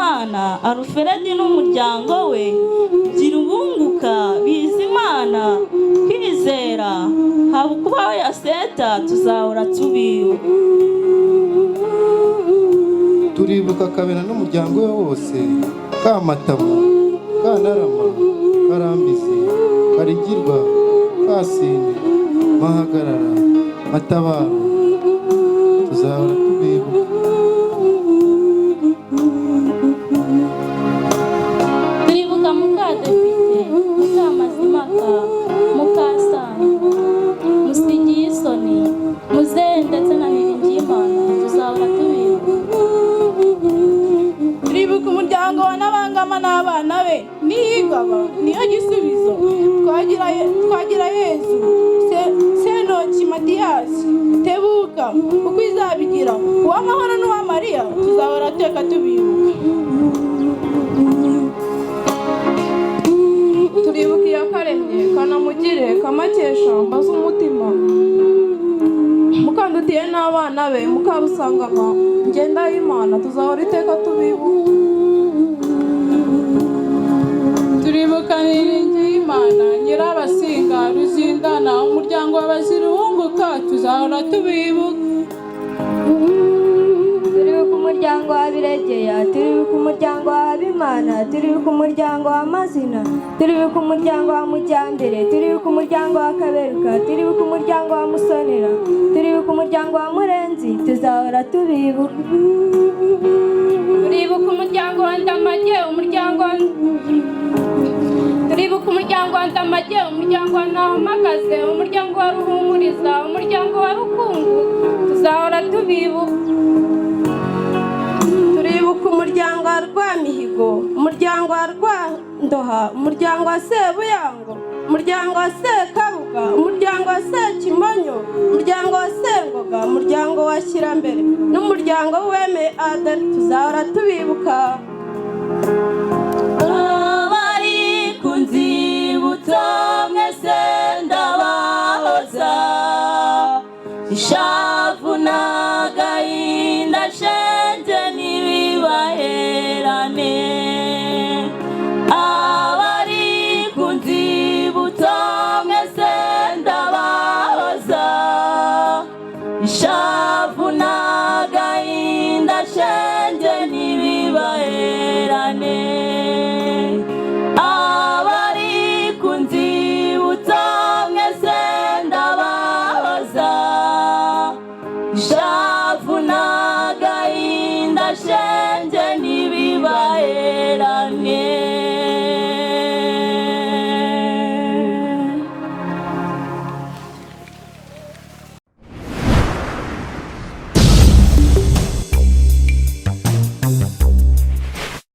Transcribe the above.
Bizimana Aruferedi n'umuryango we, Girubunguka Bizimana, Kwizera Habukubaho Yaseta, tuzahora tubibuka. Turibuka Kabera n'umuryango we wose, Kamatamu, Kantarama, Karambizi, Karigirwa, Kasine, Mahagarara, Matabaro, tuzahora tubibuka. Turibuka Mukadepite, Mukamazimaka, Mukasano, Musigiyisoni, Muzehe ndetse na Niringiyimana, tuzahora tubibuka. Turibuka umuryango wa Nabangama n'abana be, Niyigaba, Niyo Gisubizo, Twagira Yezu, Senoki Matiyasi, Tebuka, uko izabigira, Uwamahoro n'Uwamariya, tuzahora teka tubibuka. Turibuka Iyakaremye, Kanamugire, Kamakesha, Mbaza Umutima, Mukandutiye n'abana be, Mukabusangama, Ngendahimana, tuzahora iteka tubibuka. Turibuka Niringiyimana, Nyirabasinga, Ruzindana, umuryango w'Abazirunguka, tuzahora tubibuka. Turibuka umuryango wa Biregeya, turibuka umuryango wa Habimana, turibuka umuryango wa Mazina, turibuka umuryango wa Mujyambere, turibuka umuryango wa Kaberuka, turibuka umuryango wa Musonera, turibuka umuryango wa Murenzi, tuzahora tubibuka. Turibuka umuryango wa Ndamage, umuryango turibuka umuryango wa Ndamage, umuryango wa Ntahomagaze, umuryango wa Ruhumuriza, umuryango wa Rukungu, tuzahora tubibuka. Turibuka umuryango wa Rwamihigo, umuryango wa Rwandoha, umuryango wa Sebuyango, umuryango wa Sekabuga, umuryango wa Sekimonyo, umuryango wa Sengoga, umuryango wa Shyirambere n'umuryango w'Uwemeye Adari, tuzahora tubibuka.